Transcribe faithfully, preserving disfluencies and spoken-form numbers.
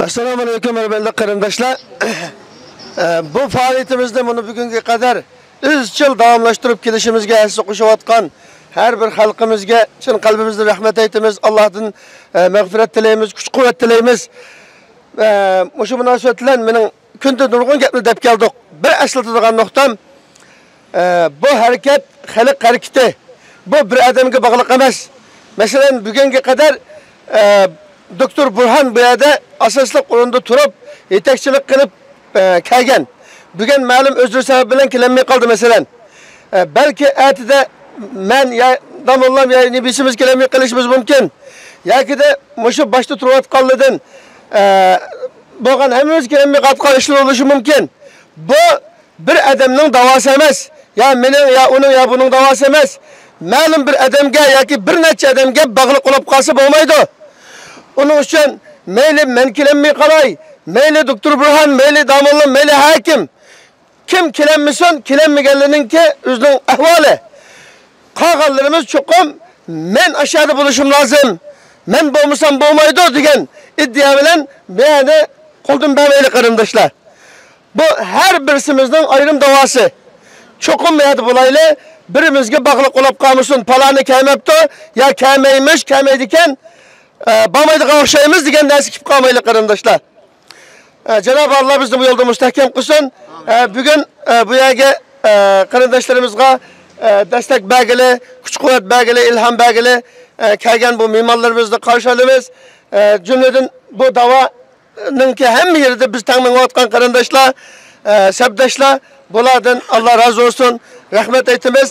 ئەسسالامۇ ئەلەيكۇم، ھۆرمەتلىك قېرىنداشلار. ئە، بۇ پائالىيىتىمىزنى مۇنۇ بۈگۈنگە قەدەر ئىزچىل داۋاملاشتۇرۇپ كېلىشىمىزگە ھەسسە قوشۇۋاتقان ھەر بىر خەلقىمىزگە چىن قەلبىمىزدىن رەھمەت ئېيتىمىز، ئاللاھتىن، ئە، مەغپىرەت تىلەيمىز، كۈچ-قۇۋۋەت تىلەيمىز. ئە، مۇشۇ مۇناسىۋەت بىلەن مېنىڭ كۈندە نۇرغۇن گەپنى دەپ كەلدۇق. بىر ئەسلىتىدىغان نۇقتام، ئە، بۇ ھەرىكەت خەلق ھەرىكىتى. بۇ بىر ئادەمگە باغلىق ئەمەس. مەسىلەن، بۈگۈنگە قەدەر، ئە، دوكتور بۇرھان بۇ يەردە ئاساسلىق ئورۇندا تۇرۇپ، يېتەكچىلىك قىلىپ، ئە، كەلگەن. بۈگۈن مەلۇم ئۆزرە سەۋەب بىلەن كېلەلمەي قالدى، مەسىلەن. ئە، بەلكى ئەتىدە مەن يا داموللام يا نېبىسىمىز كېلەلمەي قېلىشىمىز مۇمكىن. ياكىدا مۇشۇ باشتا تۇرۇۋاتقانلاردىن، ئە، بولغان ھەممىمىز كېلەلمەي قالىدىغان ئىشلار بولۇشى مۇمكىن. بۇ بىر ئادەمنىڭ داۋاسى ئەمەس. يا مېنىڭ، يا ئۇنىڭ، يا بۇنىڭ داۋاسى ئەمەس. مەلۇم بىر ئادەمگە ياكى بىر نەچچە ئادەمگە باغلىق بولۇپ قالسا بولمايدۇ. ئۇنىڭ ئۈچۈن مەيلى مەن كېلەلمەي قالاي، مەيلى دوكتور بۇرھان، مەيلى داموللام، مەيلى ھەركىم. كىم كېلەلمىسۇن، كېلەلمىگەنلىرىنىڭكى ئۆزىنىڭ ئەھۋالى. قالغانلىرىمىز چوقۇم مەن ئاشۇ يەردە بولۇشۇم لازىم، مەن بولمىسام بولمايدۇ دېگەن ئىدىيە بىلەن بۇ يەردە قولدىن بەرمەيلى قېرىنداشلار. بۇ ھەر بىرسىمىزنىڭ ئايرىم داۋاسى. چوقۇم بۇ يەردە بولايلى، بىرىمىزگە باغلىق بولاپ قالمىسۇن، پالانى كەلمەپتۇ، يا كەلمەيمىش، كەلمەيدىكەن، ئە، بارمايدىغان ئوخشايمىز دېگەن نەرسە كېلىپ قالمايلى قېرىنداشلار. ئە، جانابى ئاللا بىزنى بۇ يولدا مۇستەھكەم قىلسۇن. ئە، بۈگۈن، ئە، بۇ يەرگە، ئە، قېرىنداشلىرىمىزغا، ئە، دەستەك بەرگىلى، كۈچ-قۇۋۋەت بەرگىلى، ئىلھام بەرگىلى، ئە، كەلگەن بۇ مېھمانلىرىمىزنى قارشى ئالىمىز. ئە، جۈملىدىن بۇ داۋانىڭكى ھەممە يېرىدە بىز تەڭ مېڭىۋاتقان قېرىنداشلار، ئە، سەپداشلار، بۇلاردىن ئاللا رازى بولسۇن، رەھمەت ئېيتىمىز.